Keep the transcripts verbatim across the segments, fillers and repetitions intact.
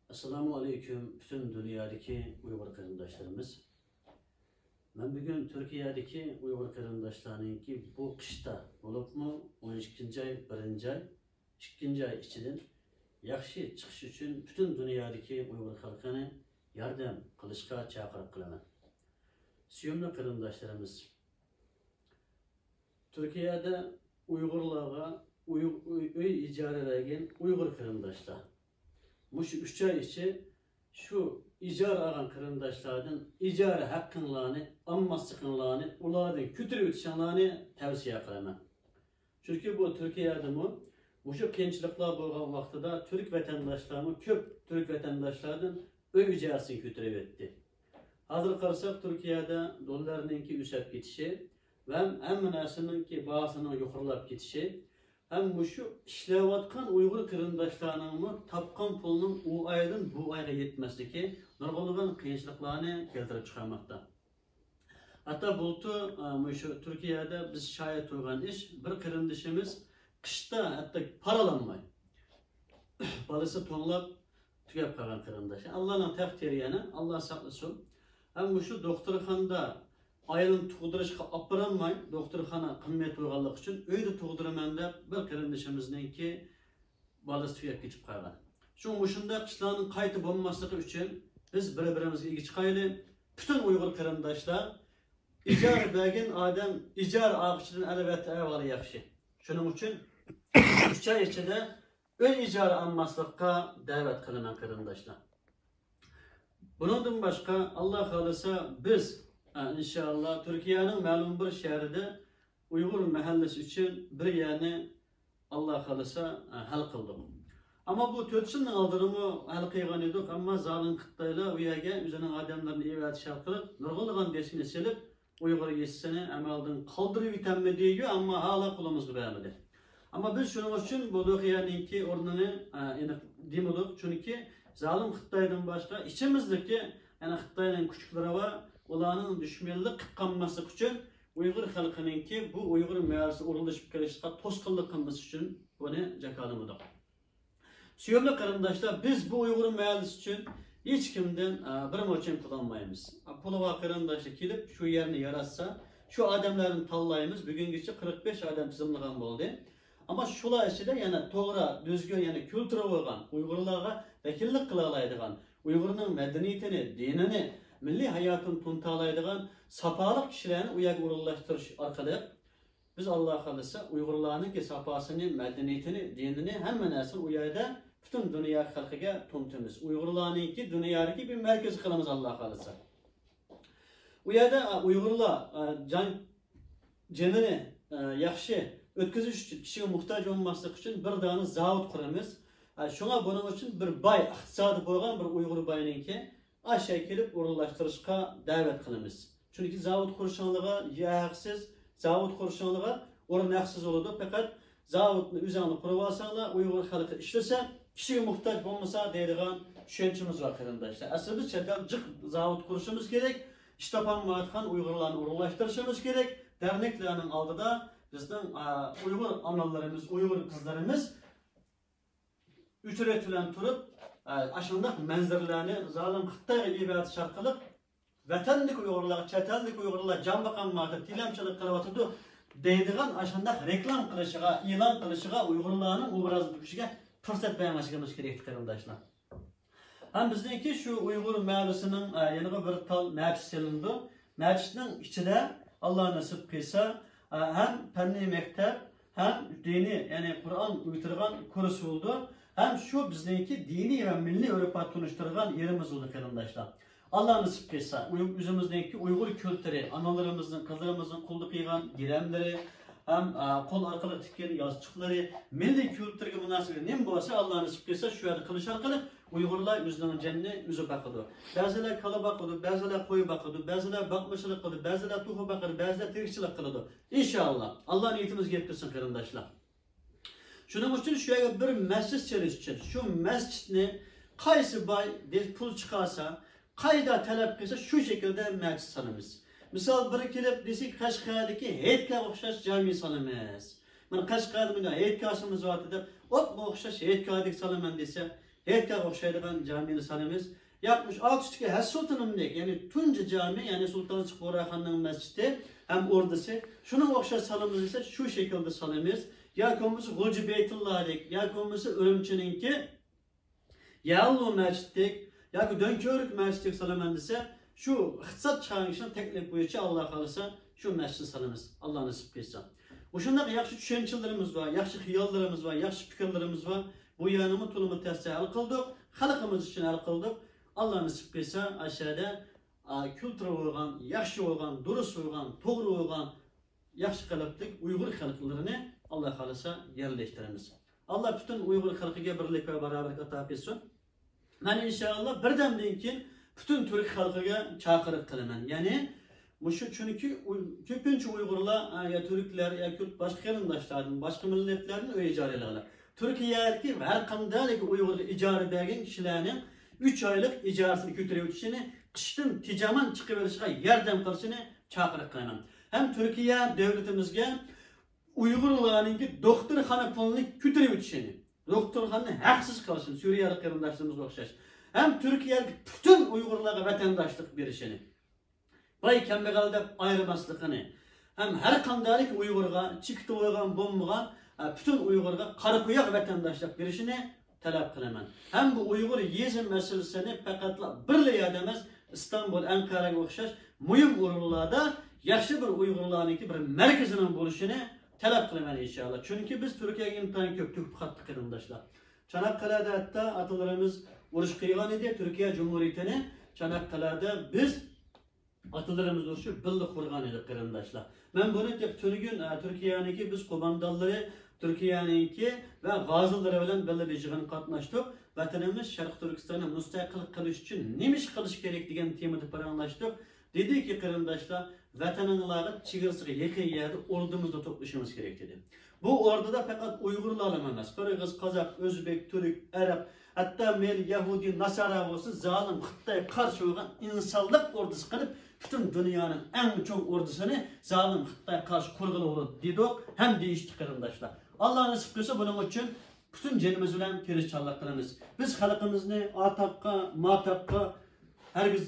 ئەسسالامۇ ئەلەيكۇم، پۈتۈن دۇنيادىكى ئۇيغۇر قېرىنداشلىرىمىز. مەن بۈگۈن تۈركىيەدىكى ئۇيغۇر قېرىنداشلارنىڭكى بۇ قىشتا، بولۇپمۇ ئون ئىككىنچى ئاي، بىرىنچى ئاي، ئىككىنچى ئاي ئىچىدىن ياخشى چىقىش ئۈچۈن پۈتۈن دۇنيادىكى ئۇيغۇر خەلقىنى ياردەم قىلىشقا چاقىرىق قىلىمەن. سۆيۈملۈك قېرىنداشلىرىمىز، تۈركىيەدە ئۇيغۇرلارغا ئۆي، ئۆي ئىجارە بەرگەن ئۇيغۇر قېرىنداشلار، مۇشۇ ئۈچ ئاي ئىچى شۇ ئىجارە ئالغان قېرىنداشلاردىن ئىجارە ھەققىڭلارنى ئالماسلىقىڭلارنى، ئۇلاردىن كۆتۈرۈۋېتىشىڭلارنى تەۋسىيە قىلىمەن. چۈنكى بۇ تۈركىيەدىمۇ مۇشۇ قىيىنچىلىقلار بولغان ۋاقتىدا تۈرك ۋەتەنداشلارمۇ كۆپ تۈرك ۋەتەنداشلاردىن ئۆي ئىجارىسىنى كۆتۈرۈۋەتتى. ھازىر قارىساق، تۈركىيەدە دوللارنىڭكى ئۆسۈپ كېتىشى ۋە ھەممە نەرسىنىڭكى باھاسىنىڭ يۇقىرىلاپ كېتىشى ھەم مۇشۇ ئىشلەۋاتقان ئۇيغۇر قېرىنداشلارنىڭمۇ تاپقان پۇلىنىڭ ئۇ ئايدىن بۇ ئايغا يەتمەسلىكى نۇرغۇنلىغان قىيىنچىلىقلارنى كەلتۈرۈپ چىقارماقتا. ھەتتا بۇلتۇر، ئە، مۇشۇ تۈركىيەدە بىز شاھىت بولغان ئىش، بىر قېرىندىشىمىز قىشتا ھەتتا پارالانماي، بالىسى توڭلاپ تۈگەپ قالغان قېرىنداش. ئاللانىڭ تەقدىرى يەنە، ئاللا ساقلىسۇن. ھەم مۇشۇ دوختۇرخانىدا ئايالىنى تۇغدۇرۇشقا ئاپىرالماي، دوختۇرخانا قىممەت بولغانلىقى ئۈچۈن ئۆيدە تۇغدۇرىمەن دەپ بىر قېرىندىشىمىزنىڭكى بالىسى تۈگەپ كېتىپ قالغان. شۇڭا مۇشۇنداق ئىشلارنىڭ قايتا بولماسلىقى ئۈچۈن بىز بىر-بىرىمىزگە ئىگە چىقايلى. پۈتۈن ئۇيغۇر قېرىنداشلار، ئىجارە بەرگەن ئادەم ئىجارە ئالغۇچىدىن ئەلۋەتتە ئەھۋالى ياخشى. شۇنىڭ ئۈچۈن ئۈچ ئاي ئىچىدە ئۆي ئىجارە ئالماسلىققا دەۋەت قىلىمەن، قېرىنداشلار. بۇنىڭدىن باشقا، ئاللا خالىسا، بىز، ئە، ئىنشائاللا، تۈركىيەنىڭ مەلۇم بىر شەھىرىدە ئۇيغۇر مەھەللىسى ئۈچۈن بىر يەرنى، ئاللا خالىسا، ئە، ھەل قىلدۇق. ئەمما بۇ تۆت يىلنىڭ ئالدىدىمۇ ھەل قىلغان ئىدۇق، ئەمما زالىم خىتايلار ئۇ يەرگە ئۆزىنىڭ ئادەملىرىنى ئېۋەتىش ئارقىلىق نۇرغۇنلىغان دېسكىنى سېلىپ، ئۇيغۇر يېزىسىنى ئەمەلدىن قالدۇرۇۋېتەلمىدى، ئەمما ھالا قولىمىزغا بەرمىدى. ئەمما بىز شۇنىڭ ئۈچۈن بۇ دۇخىيانىڭكى ئورنىنى، ئە، ئېنىق دېمىدۇق، چۈنكى زالىم خىتايدىن باشقا ئىچىمىزدىكى، يەنى خىتاينىڭ كۈچلىرى بار، ئۇلارنىڭ دۈشمەنلىك قىلىپ قالماسلىقى ئۈچۈن، ئۇيغۇر خەلقىنىڭكى بۇ ئۇيغۇر مەھەللىسىگە ئورۇنلىشىپ كېلىشىگە توسقۇنلۇق قىلماسلىقى ئۈچۈن بۇنى جاكارلىمىدۇق. سۆيۈملۈك قېرىنداشلار، بىز بۇ ئۇيغۇر مەھەللىسى ئۈچۈن ھېچكىمدىن، ئە، بىر موچەن پۇل ئالمايمىز. پۇلى بار قېرىنداشلار كېلىپ شۇ يەرنى ياراتسا، شۇ ئادەملەردىن تاللايمىز. بۈگۈنگىچە قىرىق بەش ئادەم تىزىملىغان بولدى. ئەمما شۇلار ئىچىدە يەنە توغرا، دۈزگۈن، يەنە كۈلتۈرى بولغان، ئۇيغۇرلارغا ۋەكىللىك قىلالايدىغان، ئۇيغۇرنىڭ مەدەنىيىتىنى، دىنىنى، مىللىي ھاياتىنى تونۇتالايدىغان ساپالىق كىشىلەرنى ئۇ يەرگە ئورۇنلاشتۇرۇش ئارقىلىق، بىز، ئاللا خالىسا، ئۇيغۇرلارنىڭكى ساپاسىنى، مەدەنىيىتىنى، دىنىنى، ھەممە نەرسىنى ئۇ يەردە پۈتۈن دۇنيا خەلقىگە تونۇتىمىز. ئۇيغۇرلارنىڭكى دۇنيادىكى بىر مەركىزى قىلىمىز، ئاللا خالىسا. ئۇ يەردە، ئە، ئۇيغۇرلار، ئە، جان، جېنىنى، ئە، ياخشى ئۆتكۈزۈش ئۈچۈن، كىشىگە موھتاج بولماسلىق ئۈچۈن بىر دانە زاۋۇت قۇرىمىز. ئە، شۇڭا بۇنىڭ ئۈچۈن بىر باي، ئىقتىسادى بولغان بىر ئۇيغۇر باينىڭكى ئاشۇ يەرگە كېلىپ ئورۇنلاشتۇرۇشقا دەۋەت قىلىمىز. چۈنكى زاۋۇت قۇرۇشۇڭلىغا يەر ھەقسىز، زاۋۇت قۇرۇشۇڭلىغا ئورۇن ھەقسىز بولىدۇ. پەقەت زاۋۇتنى ئۆزۈڭلار قۇرۇۋالساڭلار، ئۇيغۇر خەلقى ئىشلىسە، كىشىگە موھتاج بولمىسا دەيدىغان چۈشەنچىمىز بار، قېرىنداشلار. ئەسلىدە چەت ئەل جىق زاۋۇت قۇرۇشىمىز كېرەك، ئىش تاپالمايۋاتقان ئۇيغۇرلارنى ئورۇنلاشتۇرۇشىمىز كېرەك. دەرنەكلەرنىڭ ئالدىدا بىزنىڭ، ئا، ئۇيغۇر ئانىلىرىمىز، ئۇيغۇر قىزلىرىمىز ئۆچرەت بىلەن تۇرۇپ، ئە، ئاشۇنداق مەنزىرىلەرنى زالىم خىتايغا ئېۋەتىش ئارقىلىق ۋەتەندىكى ئۇيغۇرلارغا، چەت ئەلدىكى ئۇيغۇرلار جان باقالمايۋاتىدۇ، تىلەمچىلىك قىلىۋاتىدۇ دەيدىغان ئاشۇنداق رېكلام قىلىشىغا، ئېلان قىلىشىغا، ئۇيغۇرلارنىڭ ئوبرازى تۆكۈشىگە پۇرسەت بەرمەسلىكىمىز كېرەك، قېرىنداشلار. ھەم بىزنىڭكى شۇ ئۇيغۇر مەھەللىسىنىڭ، ئە، يەنە بىر تال مەچىت سېلىنىدۇ. مەچىتنىڭ ئىچىدە، ئاللا نېسىپ قىلسا، ئە، ھەم پەننىي مەكتەپ، ھەم دىنىي، يەنى قۇرئان ئۆگىتىدىغان كۇرس بولىدۇ. ھەم شۇ بىزنىڭكى دىنىي ۋە مىللىي ئۆرپ-ئادەت تونۇشتۇرىدىغان يېرىمىز بولىدۇ، قېرىنداشلار. ئاللا نېسىپ قىلسا، ئۆزىمىزنىڭكى ئۇيغۇر كۈلتۈرى، ئانىلىرىمىزنىڭ، قىزلىرىمىزنىڭ قولدا قىلغان گىرەملىرى، ھەم، ئا، قول ئارقىلىق تىككەن يازچۇقلىرى، مىللىي كۈلتۈرگە مۇناسىۋەتلىك نېمە بولسا، ئاللا نېسىپ قىلسا، شۇ يەردە قىلىش ئارقىلىق ئۇيغۇرلار ئۆزىنىڭ جېنىنى ئۆزى باقىدۇ. بەزىلەر كالا باقىدۇ، بەزىلەر قوي باقىدۇ، بەزىلەر باقمىچىلىق قىلىدۇ، بەزىلەر توخۇ باقىدۇ، بەزىلەر تېرىقچىلىق قىلىدۇ. ئىنشائاللا، ئاللا نىيىتىمىزگە يەتكۈزسۇن، قېرىنداشلار. شۇنىڭ ئۈچۈن شۇ يەرگە بىر مەسچىت سېلىش ئۈچۈن، شۇ مەسچىتنى قايسى باي دە-، پۇل چىقارسا، قايدا تەلەپ قىلسا، شۇ شەكىلدە مەسچىت سالىمىز. مىسال، بىرى كېلىپ دېسە، قەشقەردىكى ھېيتگاھقا ئوخشاش جامى سالىمىز. مانا قەشقەردە مۇنداق ھېيتگاھىمىز بار دەپ، ئوپمۇ ئوخشاش ھېيتگاھتەك سالىمەن دېسە، ھېيتگاھقا ئوخشايدىغان جامىنى سالىمىز. ياكى مۇشۇ ئالتۇشتىكى ھەس سۇلتىنىمدەك، يەنى تۇنجى جامى، يەنى سۇلتان سۇغراخاننىڭ مەسچىتى ھەم ئوردىسى، شۇنىڭغا ئوخشاش سالىمىز دېسە، شۇ شەكىلدە سالىمىز. ياكى بولمىسا غوجا بەيتۇللادەك، ياكى بولماسا ئۈرۈمچىنىڭكى يەللۇ مەسچىتتەك ياكى دۆڭكۆۋرۈك مەسچىتتەك سالىمەن دېسە، شۇ ئىقتىساد چىقارغان كىشىنىڭ تەكلىپى بويىچە، ئاللا خالىسا، شۇ مەسچىتنى سالىمىز، ئاللا نېسىپ قىلسا. مۇشۇنداق ياخشى چۈشەنچىلىرىمىز بار، ياخشى خىياللىرىمىز بار، ياخشى پىكىرلىرىمىز بار. بۇ يەرنىمۇ تولىمۇ تەستە ھەل قىلدۇق، خەلقىمىز ئۈچۈن ھەل قىلدۇق. ئاللا نېسىپ قىلسا، ئاشۇ يەردە، ئا، كۈلتۈر بولغان، ياخشى بولغان، دۇرۇس بولغان، توغرا بولغان، ياخشى قەلبلىك ئۇيغۇر خەلقلىرىنى، ئاللا خالىسا، يەرلەشتۈرىمىز. ئاللا پۈتۈن ئۇيغۇر خەلقىگە بىرلىك ۋە باراۋەرلىك ئاتا قىلسۇن. مەن ئىنشائاللا بىردەمدىن كېيىن پۈتۈن تۈرك خەلقىگە چاقىرىق قىلىمەن. يەنى مۇشۇ، چۈنكى ئۇي-، كۆپىنچە ئۇيغۇرلار، ئا، يا تۈركلەر، يا كۈرد، باشقا قېرىنداشلاردىن، باشقا مىللەتلەردىن ئۆي ئىجارە ئېلىۋالىدۇ. تۈركىيەدىكى ھەر قانداق ئۇيغۇرغا ئىجارە بەرگەن كىشىلەرنىڭ ئۈچ ئايلىق ئىجارىسىنى كۆتۈرۈۋېتىشىنى، قىشتىن تېجەمان چىقىۋېلىشىغا ياردەم قىلىشىنى چاقىرىق قىلىمەن. ھەم تۈركىيە دۆلىتىمىزگە ئۇيغۇرلارنىڭكى دوختۇرخانا پۇلىنى كۆتۈرۈۋېتىشىنى، دوختۇرخانىنى ھەقسىز قىلىشىنى، سۈرىيەلىك قېرىنداشلىرىمىزغا ئوخشاش، ھەم تۈركىيەدىكى پۈتۈن ئۇيغۇرلارغا ۋەتەنداشلىق بېرىشىنى، باي كەمبەغەل دەپ ئايرىماسلىقىنى، ھەم ھەر قانداق ئۇيغۇرغا، چېكىتى بولغان بولمىغان، ئە، پۈتۈن ئۇيغۇرغا قارا قوياق ۋەتەنداشلىق بېرىشىنى تەلەپ قىلىمەن. ھەم بۇ ئۇيغۇر يېزا مەسىلىسىنى پەقەتلا بىرلا يەردە ئەمەس، ئىستانبۇل، ئەنقەرەگە ئوخشاش مۇھىم ئورۇنلاردا ياخشى بىر ئۇيغۇرلارنىڭكى بىر مەركىزىنىڭ بولۇشىنى تەلەپ قىلىمەن، ئىنشائاللا. چۈنكى بىز تۈركىيەگە ئىنتايىن كۆپ تۆكۈپ قاتتۇق، قېرىنداشلار. چاناققەلەدە ھەتتا ئاتىلىرىمىز ئۇرۇش قىلغان ئىدى، تۈركىيە جۇمھۇرىيىتىنى چاناققەلەدە بىز ئاتىلىرىمىز ئۇرۇشۇپ بىللە قۇرغان ئىدۇق، قېرىنداشلار. مەن بۇنى تېخى تۈنۈگۈن، ئە، تۈركىيەنىڭكى بىز قوماندانلىرى، تۈركىيەنىڭكى ۋە غازىلىرى بىلەن بىللە بىر يىغىنغا قاتناشتۇق. ۋەتىنىمىز شەرقىي تۈركىستاننى مۇستەقىل قىلىش ئۈچۈن نېمە ئىش قىلىش كېرەك دېگەن تېمىدا پاراڭلاشتۇق. دېدىكى، قېرىنداشلار، ۋەتىنىڭلارغا چېگرىسىغا يېقىن يەردە ئوردىمىزدا توپلىشىمىز كېرەك، دېدى. بۇ ئوردىدا پەقەت ئۇيغۇرلارلا ئەمەس، قىرغىز، قازاق، ئۆزبېك، تۈرك، ئەرەب، ھەتتا مەيلى يەھۇدىي، ناسارا بولسۇن، زالىم خىتاي قارشى بولغان ئىنسانلىق ئوردىسى قىلىپ، پۈتۈن دۇنيانىڭ ئەڭ چوڭ ئوردىسىنى زالىم خىتاي قارشى قۇرغىلى بولىدۇ، دېدۇق ھەم دېيىشتى، قېرىنداشلار. ئاللا نېسىپ قىلسا، بۇنىڭ ئۈچۈن پۈتۈن جېنىمىز بىلەن تىرىشچانلىق قىلىمىز. بىز خەلقىمىزنى ئاتاققا، ماتاققا ھەرگىز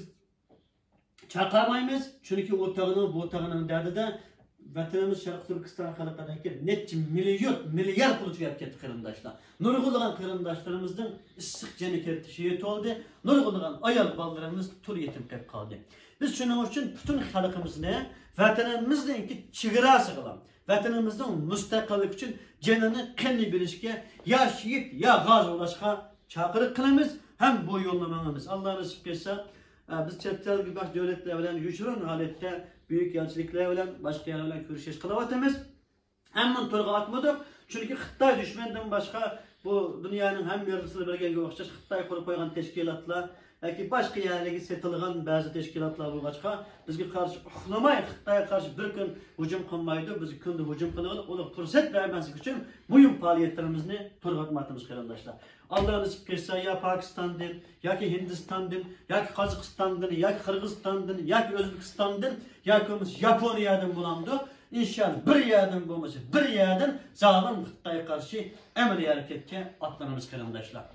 چاقىرمايمىز، چۈنكى ئۇ تاغنىڭ، بۇ تاغنىڭ دەردىدە ۋەتىنىمىز شەرقىي تۈركىستان خەلقىدىكى نەچچە مىليون، مىليار پۇل تۈگەپ كەتتى، قېرىنداشلار. نۇرغۇنلىغان قېرىنداشلىرىمىزنىڭ ئىسسىق جېنى تەشۋىشكە تولدى، نۇرغۇنلىغان ئايال بالىلىرىمىز تۇل يېتىم قېلىپ قالدى. بىز شۇنىڭ ئۈچۈن پۈتۈن خەلقىمىزنى ۋەتىنىمىزنىڭكى چېگراسىغىلا، ۋەتىنىمىزنىڭ مۇستەقىللىكى ئۈچۈن جېنىنى، قېنىنى بېرىشكە، يا شېھىت، يا غازى بولۇشقا چاقىرىق قىلىمىز ھەم بۇ يولنى ماڭىمىز. ئاللا نېسىپ قىلسا، ئە، بىز چەت ئەلدىكى باشقا دۆلەتلەر بىلەن يوشۇرۇن ھالەتتە بۈيۈك ئەلچىلىكلەر بىلەن، باشقا يەرلەر بىلەن كۆرۈشۈش قىلىۋاتىمىز. ھەممىنى تورغا ئاتمىدۇق. چۈنكى خىتاي دۈشمەندىن باشقا بۇ دۇنيانىڭ ھەممە يېرىدە سىلەر بىلگەنگە ئوخشاش خىتاي قۇرۇپ قويغان تەشكىلاتلار ياكى باشقا يەرلەرگە سېتىلغان بەزى تەشكىلاتلار بولغاچقا، بىزگە قارشى ئۇخلىماي، خىتايغا قارشى بىر كۈن ھۇجۇم قىلمايدۇ. بىز كۈندە ھۇجۇم قىلىۋېلىپ، ئۇلارغا پۇرسەت بەرمەسلىك ئۈچۈن مۇھىم پائالىيەتلىرىمىزنى تورغا ئاتمايتتۇق، قېرىنداشلار. ئاللا نېسىپ قىلسا، يا پاكىستاندىن، ياكى ھىندىستاندىن، ياكى قازاقىستاندىن، ياكى قىرغىزىستاندىن، ياكى ئۆزبېكىستاندىن، ياكى بولمىسا ياپونىيەدىن بولامدۇ؟ ئىنشائاللا، بىر يەردىن بولمىسا، بىر يەردىن زالىم خىتايغا قارشى ئەمەلىي ھەرىكەتكە ئاتلىنىمىز، قېرىنداشلار.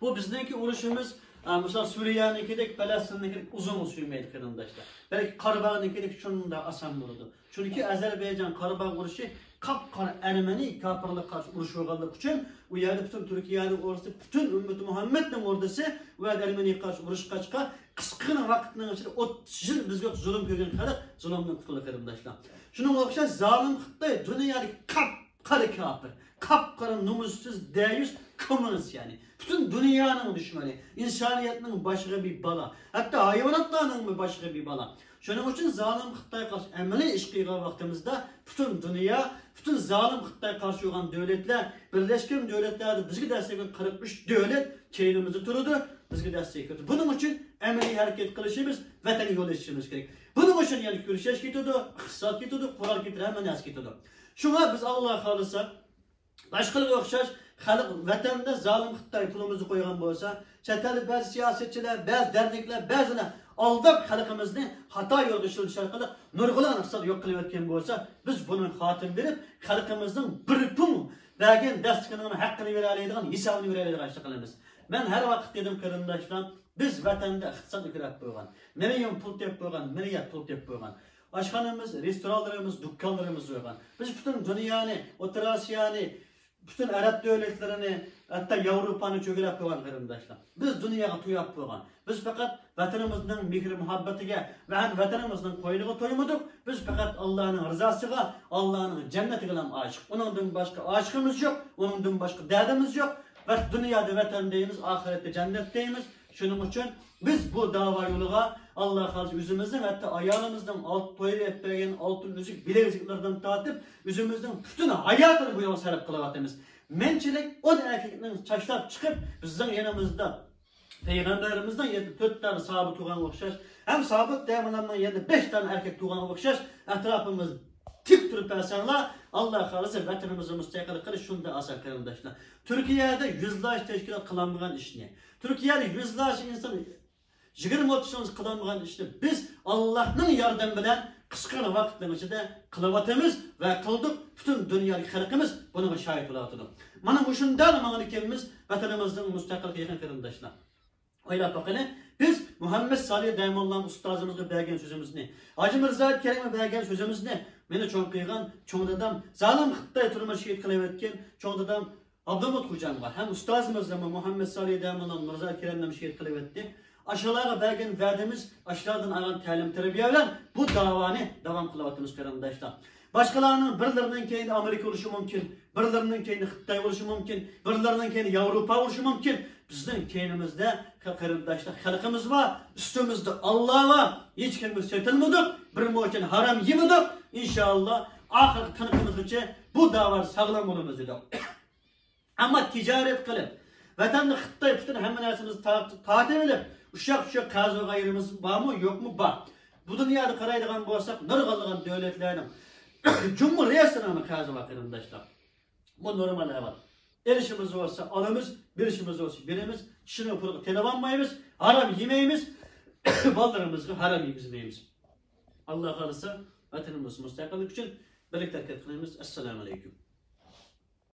بۇ بىزنىڭكى ئۇرۇشىمىز، ئا، مىسال، سۈرىيەنىڭكىدەك، پەلەستىننىڭكىدەك ئۇزۇنغا سۈرمەيدۇ، قېرىنداشلار. بەلكى قاراباغنىڭكىدەك شۇنداق ئاسان بولىدۇ. چۈنكى ئەزەربەيجان قاراباغ ئۇرۇشى قاپقارا ئەرمەنىي كاپىرلىققا قارشى ئۇرۇش بولغانلىقى ئۈچۈن، ئۇ يەردە پۈتۈن تۈركىيەنىڭ ئوردىسى، پۈتۈن ئۈممىتى مۇھەممەدنىڭ ئوردىسى ئۇ يەردە ئەرمەنىيگە قارشى ئۇرۇشقاچقا، قىسقىغىنا ۋاقىتنىڭ ئىچىدە ئوتتۇز يىل بىزگە زۇلۇم كۆرگەن خەلق زۇلۇمدىن قۇتۇلدى، قېرىنداشلار. شۇنىڭغا ئوخشاش زالىم خىتاي دۇنيادىكى قاپقارا كاپىر، قاپقارا نومۇسسىز، دەيۇس، كوممۇنىست يەنى. پۈتۈن دۇنيانىڭ دۈشمىنى، ئىنسانىيەتنىڭ باشىغا بىر بالا، ھەتتا ھايۋاناتلارنىڭمۇ باشىغا بىر بالا. شۇنىڭ ئۈچۈن زالىم خىتايغا قارشى ئەمەلىي ئىش قىلغان ۋاقتىمىزدا پۈتۈن دۇنيا، پۈتۈن زالىم خىتايغا قارشى بولغان دۆلەتلەر، بىرلەشكەن دۆلەتلەردە بىزگە دەسسەپ قىرىق ئۈچ دۆلەت كەينىمىزدە تۇرىدۇ، بىزگە دەسسەپ كىرىدۇ. بۇنىڭ ئۈچۈن ئەمەلىي ھەرىكەت قىلىشىمىز، ۋەتەنگە يول ئېچىشىمىز كېرەك. بۇنىڭ ئۈچۈن يەنە كۈرەش كېتىدۇ، ئىقتىساد كېتىدۇ، قورال كېتىدۇ، ھەممە نەرسە كېتىدۇ. شۇڭا بىز، ئاللا خالىسا، باشقىلارغا ئوخشاش خەلق ۋەتەندە زالىم خىتاي پۇلىمىزنى قويغان بولسا، چەت ئەلدە بەزى سىياسەتچىلەر، بەزى دەرنەكلەر، بەزىلەر ئالداپ خەلقىمىزنى خاتا يولغا ئىشلىتىش ئارقىلىق نۇرغۇنلىغان ئىقتىساد يوق قىلىۋەتكەن بولسا، بىز بۇنىڭغا خاتىمە بېرىپ، خەلقىمىزنىڭ بىر پۇڭ، بەرگەن دەستىكىنىڭ ھەققىنى بېرەلەيدىغان، ھېسابىنى بېرەلەيدىغان ئىشنى قىلىمىز. مەن ھەر ۋاقىت دېدىم، قېرىنداشلار، بىز ۋەتەندە ئىقتىساد كۆتۈرۈپ قويغان، مىليون پۇل تېپىپ قويغان، مىليارد پۇل تېپىپ قويغان. ئاشخانىمىز، رېستورانلىرىمىز، دۇكانلىرىمىز قويغان. بىز پۈتۈن دۇنيانى، ئوتتۇرا ئاسىيانى، پۈتۈن ئەرەب دۆلەتلىرىنى، ھەتتا ياۋروپانى چۆگىلەپ قويغان قېرىنداشلار. بىز دۇنياغا توي ئېلىپ قويغان. بىز پەقەت ۋەتىنىمىزنىڭ مېھرى مۇھەببىتىگە ۋە ھەم ۋەتىنىمىزنىڭ قوينىغا تويمىدۇق. بىز پەقەت ئاللانىڭ رىزاسىغا، ئاللانىڭ جەننىتىگىلا ئاشىق. ئۇنىڭدىن باشقا ئاشىقىمىز يوق، ئۇنىڭدىن باشقا دەردىمىز يوق. ۋە دۇنيادا ۋەتەن دەيمىز، ئاخىرەتتە جەننەت دەيمىز. شۇنىڭ ئۈچۈن بىز بۇ داۋا يولىغا، ئاللا خالىسا، ئۆزىمىزنىڭ، ھەتتا ئايالىمىزنىڭ ئالتە تويدا ئېلىپ بەرگەن ئالتۇن ئۈزۈك، بىلەكلىكلىرىدىن تارتىپ، ئۆزىمىزنىڭ پۈتۈن ھاياتىنى بۇ يولغا سەرپ قىلىۋاتىمىز. مەنچىلىك ئون ئەركەكنىڭ چاچلاپ چىقىپ، بىزنىڭ يېنىمىزدا پەيغەمبىرىمىزنىڭ يەنە تۆت دانە ساھابە تۇرغانغا ئوخشاش، ھەم سابىت دەيمەنلەرنىڭ يەنە بەش دانە ئەركەك تۇرغانغا ئوخشاش، ئەتراپىمىز تىك تۇرۇپ بەرسەڭلار، ئاللا خالىسا، ۋەتىنىمىزنى مۇستەقىل قىلىش شۇنداق ئاسان، قېرىنداشلار. تۈركىيەدە يۈزلارچە تەشكىلات قىلالمىغان ئىشنى، تۈركىيەدە يۈزلارچە ئىنسان، يىگىرمە ئوتتۇز يىل قىلالمىغان ئىشنى بىز ئاللانىڭ ياردىمى بىلەن قىسقىغىنا ۋاقىتنىڭ ئىچىدە قىلىۋاتىمىز ۋە قىلدۇق. پۈتۈن دۇنيادىكى خەلقىمىز بۇنىڭغا شاھىت بولۇۋاتىدۇ. مانا مۇشۇنداق ماڭىدىكەنمىز ۋەتىنىمىزنىڭ مۇستەقىللىقىغا يېقىن، قېرىنداشلار. ئويلاپ باقىلى، بىز مۇھەممەد سالىھ دەيمانلام ئۇستازىمىزغا بەرگەن سۆزىمىزنى، ھاجى مىرزا كېرەمگە بەرگەن سۆزىمىزنى، مېنى چوڭ قىلغان چوڭ دادام، زالىم خىتاي تۈرمىدە شېھىت قىلىۋەتكەن چوڭ دادام ئابدۇمۇت خوجامغا ھەم ئۇستازىمىز مۇھەممەد سالىھ دەيمانلام، مىرزا كېرەمنى شېھىت قىلىۋەتتى. ئاشۇلارغا بەرگەن ۋەدىمىز، ئاشۇلاردىن ئالغان تەلىم تەربىيە بىلەن بۇ داۋانى داۋام قىلىۋاتىمىز، قېرىنداشلار. باشقىلارنىڭ بىرلىرىنىڭ كەينىدە ئامېرىكا بولۇشى مۇمكىن، بىرلىرىنىڭ كەينىدە خىتاي بولۇشى مۇمكىن، بىرلىرىنىڭ كەينىدە ياۋروپا بولۇشى مۇمكىن. بىزنىڭ كەينىمىزدە، قېرىنداشلار، خەلقىمىز بار، ئۈستىمىزدە ئاللا بار. ھېچكىمگە سېتىلمىدۇق، بىر موچەن ھارام يېمىدۇق. ئىنشائاللا، ئاخىرقى تىنىقىمىزغىچە بۇ داۋادا ساغلام بولىمىز دېدۇق. ئەمما تىجارەت قىلىپ، ۋەتەندە خىتاي پۈتۈن ھەممە نەرسىمىزنى تارت-، تارتىۋېلىپ، ئۇششاق-چۈششەك قەرز قەرزىمىز بارمۇ، يوقمۇ؟ بار. بۇ دۇنيادا قارايدىغان بولساق، نۇرغۇنلىغان دۆلەتلەرنىڭ جۇڭگو رېئىسىنىڭ قەرزى بار، قېرىنداشلار. بۇ نورمال ئەھۋال. ئېلىشىمىز بولسا ئالىمىز، بېرىشىمىز بولسا بېرىمىز، كىشىنىڭ پۇلىغا تېلىۋالمايمىز، ھارام يېمەيمىز، بالىلىرىمىزغا ھارام يېگۈزمەيمىز. ئاللا خالىسا، ۋەتىنىمىز مۇستەقىللىك ئۈچۈن بىرلىكتە ھەرىكەت قىلىمىز. ئەسسالامۇ ئەلەيكۇم.